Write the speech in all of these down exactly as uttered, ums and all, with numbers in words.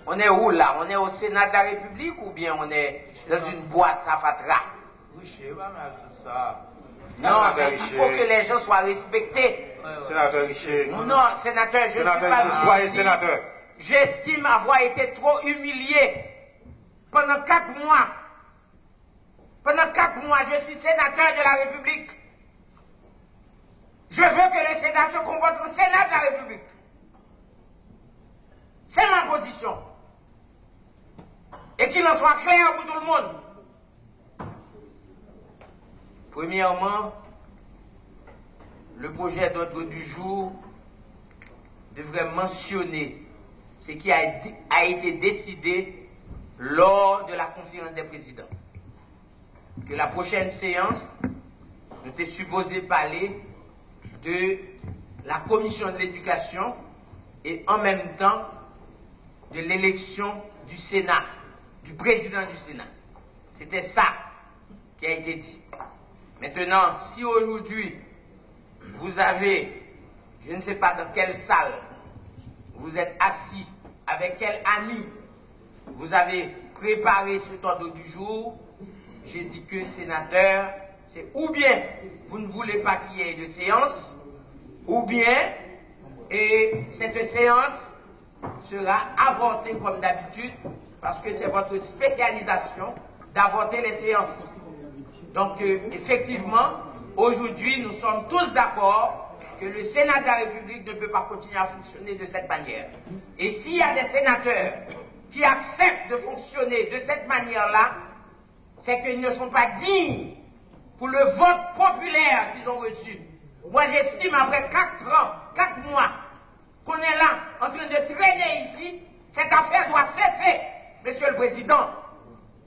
On est où là? On est au Sénat de la République ou bien on est dans une boîte à fatra? Riche, pa mal tout sa. Non, mais il faut que les gens soient respectés. Sénateur Richer. Non, sénateur, je ne suis Sénateur pas Richer, soyez venu ici. Sénateur. J'estime avoir été trop humilié pendant quatre mois. Pendant quatre mois, je suis sénateur de la République. Je veux que le Sénat se comporte en Sénat de la République. C'est ma position. Et qu'il en soit clair pour tout le monde. Premièrement, le projet d'ordre du jour devrait mentionner ce qui a, a été décidé lors de la conférence des présidents. Que la prochaine séance, nou te sipoze pale de la commission de l'éducation et en même temps de l'élection du Sénat, du président du Sénat. C'était ça qui a été dit. Maintenant, si aujourd'hui, vous avez, je ne sais pas dans quelle salle, vous êtes assis, avec quel ami, vous avez préparé cet ordre du jour, je dis que sénateur, c'est ou bien vous ne voulez pas qu'il y ait de séance, ou bien et cette séance sera avortée comme d'habitude, parce que c'est votre spécialisation d'avorter les séances. Donc, euh, effectivement, aujourd'hui, nous sommes tous d'accord que le Sénat de la République ne peut pas continuer à fonctionner de cette manière. Et s'il y a des sénateurs qui acceptent de fonctionner de cette manière-là, c'est qu'ils ne sont pas dignes pour le vote populaire qu'ils ont reçu. Moi, j'estime, après quatre ans, quatre mois, qu'on est là, en train de traîner ici, cette affaire doit cesser, Monsieur le Président.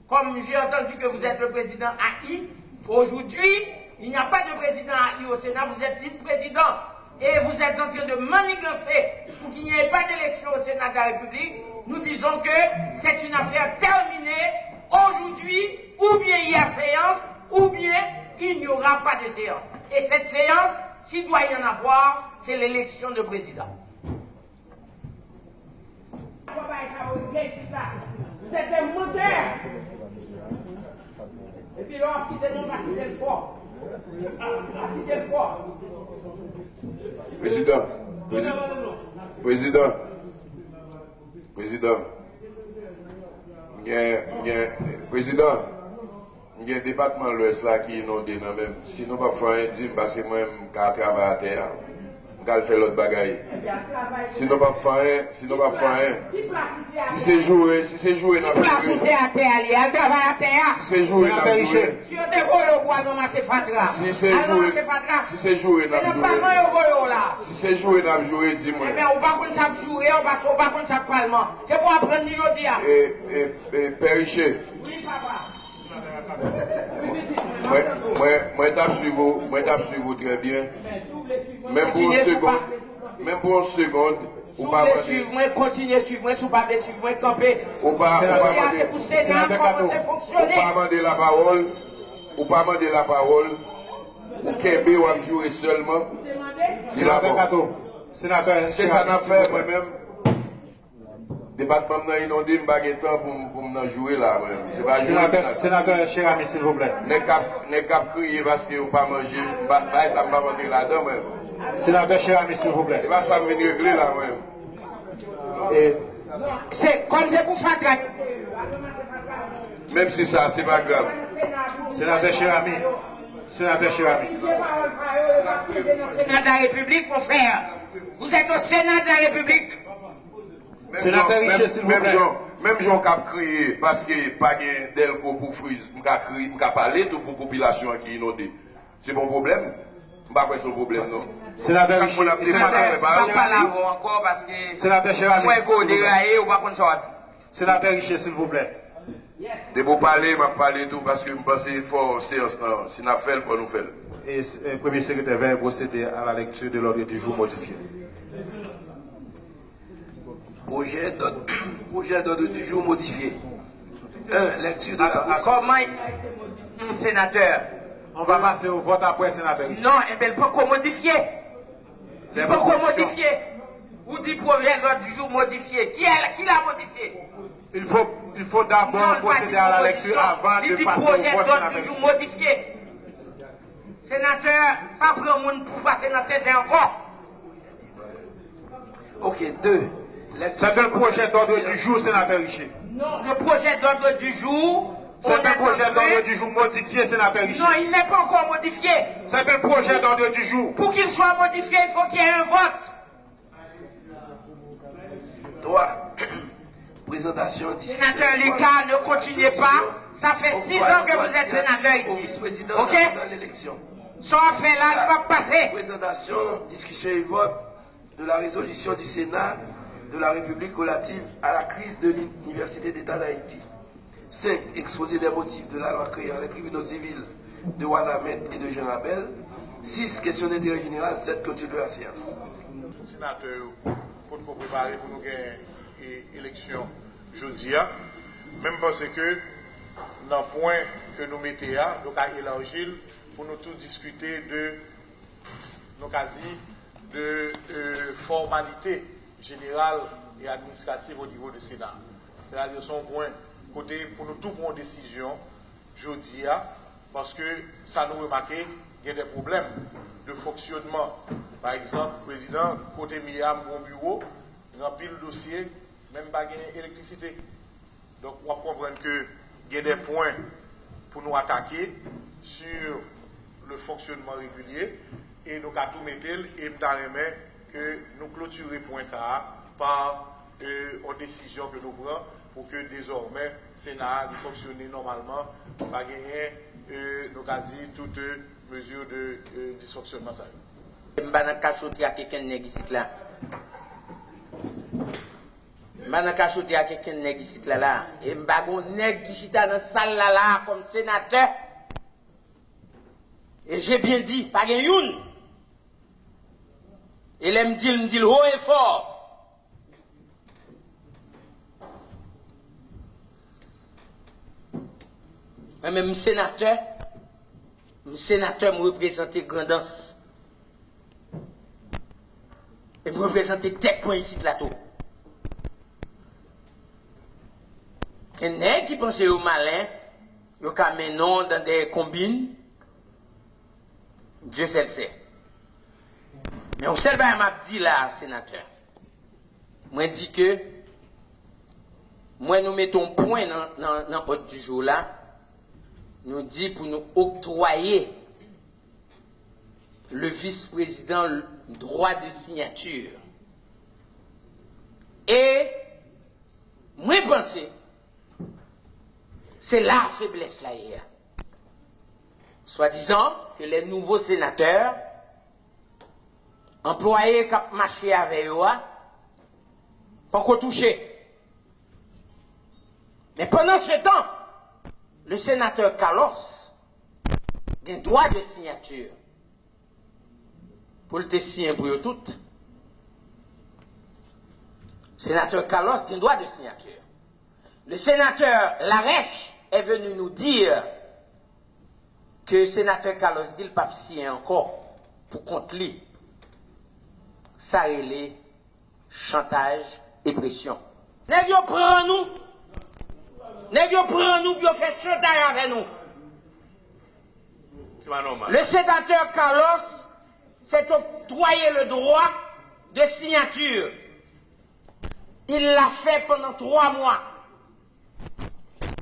Comme j'ai entendu que vous êtes le président A I, aujourd'hui, il n'y a pas de président A I au Sénat, vous êtes vice-président. Et vous êtes en train de manigancer pour qu'il n'y ait pas d'élection au Sénat de la République. Nous disons que c'est une affaire terminée aujourd'hui, ou bien il y a séance, ou bien il n'y aura pas de séance. Et cette séance, s'il doit y en avoir, c'est l'élection de président. Vous êtes des menteurs. Epi lè w ap site non, pa site l fò. Pa site l fò. Prezidan, prezi- prezidan, prezidan, m gen, m gen, prezidan, m gen depatman Lwès la ki inonde nan men m. Si nou p ap fè anyen, di m, paske mwen, m ka travay atè a. M ka al fè lòt bagay. Si nou p ap fè anyen, si nou p ap fè anyen. Si se joure, si se joure n ap joure. Ki plas ou se atè a li, al travay atè a. Si se joure n ap joure. Si yo te voye w pou al ranmase fatra, al ranmase fatra. Si se joure n ap joure. Se nan palman yo voye w la. Si se joure n ap joure, di mwen. Enben, ou pa konn sa k joure a, ou pa, ou pa konn sa k palman. Se pou w aprann li jodi a. E, e, e, Pè Riche. Wi, papa. Mwen, mwen, mwen t ap swiv ou, mwen t ap swiv ou trè byen. Menm pou yon segonn, menm pou yon segonn, ou pa mande. Si w vle swiv mwen, kontinye swiv mwen. Si w pa vle swiv mwen, kanpe. Ou pa, ou pa mande. Jodi a, se pou Sena a kòmanse fonksyone. Ou pa mande lapawòl. Ou pa mande lapawòl. Ou kenbe, w ap joure sèlman. Senatè Kato. Senatè Cheramy, silvouplè. Si se sa n ap fè, mwen menm, depatman m nan inonde, m pa gen tan pou m, pou m nan joure la, mwen menm. Se pa joure m nan. Senatè Cheramy, silvouplè. Nèg k ap, nèg k ap kriye paske yo pa manje, m pa, bagay sa m p ap antre ladan, mwen menm. Senatè Cheramy, silvouplè. E pa sa m vin regle la, mwen menm. E, se, kòm se pou fatra. Menm si sa, se pa grav. Senatè Cheramy. Senatè Cheramy. Sena de la République, mon frère. Vous êtes au Sénat de la République. Senatè Richer, silvouplè. Menm jan, menm jan w k ap kriye paske pa gen dèlko pou friz, m ka kriye, m ka pale tou pou popilasyon an ki inonde. Se pa yon pwoblèm? M pa kwè se yon pwoblèm, non. Senatè Richer, senatè Richer. Chak moun ap defann afè pa yo. M pa pale avè w ankò paske m wè ke w deraye, ou pa konn sa w ap di. Senatè Richer, silvouplè. Depi w pale, m ap pale tou, paske m panse fò seyans lan, si n ap fè l, fò nou fè l. Et, euh, Premier Secrétaire, veuillez procéder à la lecture de l'ordre du jour modifié. Projet d'ordre, projet d'ordre du jour modifié. Un, lecture de la... Kòman yon senatè... On va passer au vote après, senatè Richer. Non, enben, l poko modifye. Li poko modifye. Ou di pwojè dòd di jou modifye. Ki, ki l a modifye? Il faut, il faut d'abord procéder à la lecture avant de passer au vote, Sénateur Richer. Senatè, pa pran moun pou pase nan tenten ankò. Ok, deux. C'est un projet d'ordre du jour, Sénateur Richer. Le projet d'ordre du jour. C'est un projet d'ordre du jour modifié, Sénateur Richer. Non, il n'est pas encore modifié. C'est un projet d'ordre du jour. Pour qu'il soit modifié, il faut qu'il y ait un vote. Trois. Présentation, discussion. Sénateur Lucas, ne continuez pas. Ça fait six ans que vous êtes sénateur ici. Ok? Sa w ap fè la, li p ap pase. Présentation, discussion et vote de la résolution du Sénat de la République relative à la crise de l'Université d'État d'Haïti. Cinq. Exposé des motifs de la loi créant les tribunaux civils de Wanament et de Jean Rabel. Six. Question d'intérêt général. Sept. Clôture de la séance. Senatè yo potko prepare pou nou gen e, eleksyon jodi a. Men m panse ke nan pwen ke nou mete a, nou ka elaji l pou nou tou diskite de, nou ka di, de e, fòmalite jeneral e administratif o nivo de Sena. Sètadi se yon pwen kote pou nou tou pran yon desizyon jodi a, paske sa nou remake, gen de pwoblèm de fonksyonman. Pa egzanp, prezidan, kote m ye a, m gen yon biwo, gen anpil dosye, men m pa gen elektrisite. Donk, w ap konprann ke gen de pwen pou nou atake sur le fonctionnement régulier e nou ka tou mete l e m ta renmen ke nou klotire pwen sa a pa e, yon desizyon ke nou pran pou ke dezòmè Sena a li fonksyone nòmalman, pa genyen e, nou ka di tout e, mezi de e, disfonksyonman sa yo. M pa nan kachote ak okenn nèg isit la. M pa nan kachote ak okenn nèg isit la la. E m pa gon nèg ki chita nan sal la la kòm senatè. E je byen di, pa gen youn. E lè m di l, m di l ho e fò. Mwen menm m senatè, m senatè, m reprezante Grandans. E m reprezante tèt mwen isit la tou. Gen nèg ki panse yo malen, yo ka mennen w nan de konbin, Dieu seul sait. Men yon sèl bagay m ap di la, senatè. Mwen di ke mwen nou mete yon pwen nan, nan, nan òd di jou la. Nou di pou nou oktwaye le vice-président droit de signature. E mwen panse se la feblès la ye a. Swadizan ke les nouveaux sénateurs, anplwaye k ap mache avè yo a, poko touche. Men pandan se tan, le senatè Carlos gen dwa de siyati pou l te siyen pou yo tout. Senatè Carlos gen dwa de siyati. Le sénateur Larèche est venu nous dire ke senatè Carlos di l p ap siyen ankò pou kont li. Sa rele chantaj e presyon. Nèg yo pran nou. Nèg yo pran nou pou yo fè chantaj avè nou. Le sénateur Carlos s'est octroyé le droit de signature. Il l'a fait pendant trois mois.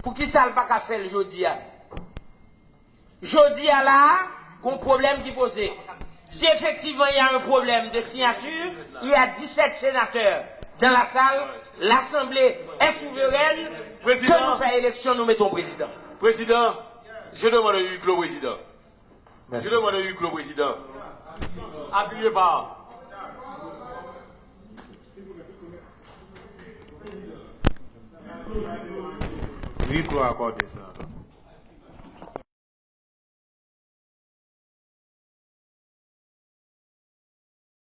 Poukisa l pa ka fè l jodi a? Jodi a la a, gon pwoblèm ki poze. Si effectivement il y a un problème de signature, il y a dix-sept sénateurs dans la salle, l'Assemblée est souveraine, que nou fè eleksyon, nou mete yon prezidan. Président, je demande un huis clos, Président. Je demande un huis clos, Président. Appuyez pas. Huis clos accordé, Sénateur.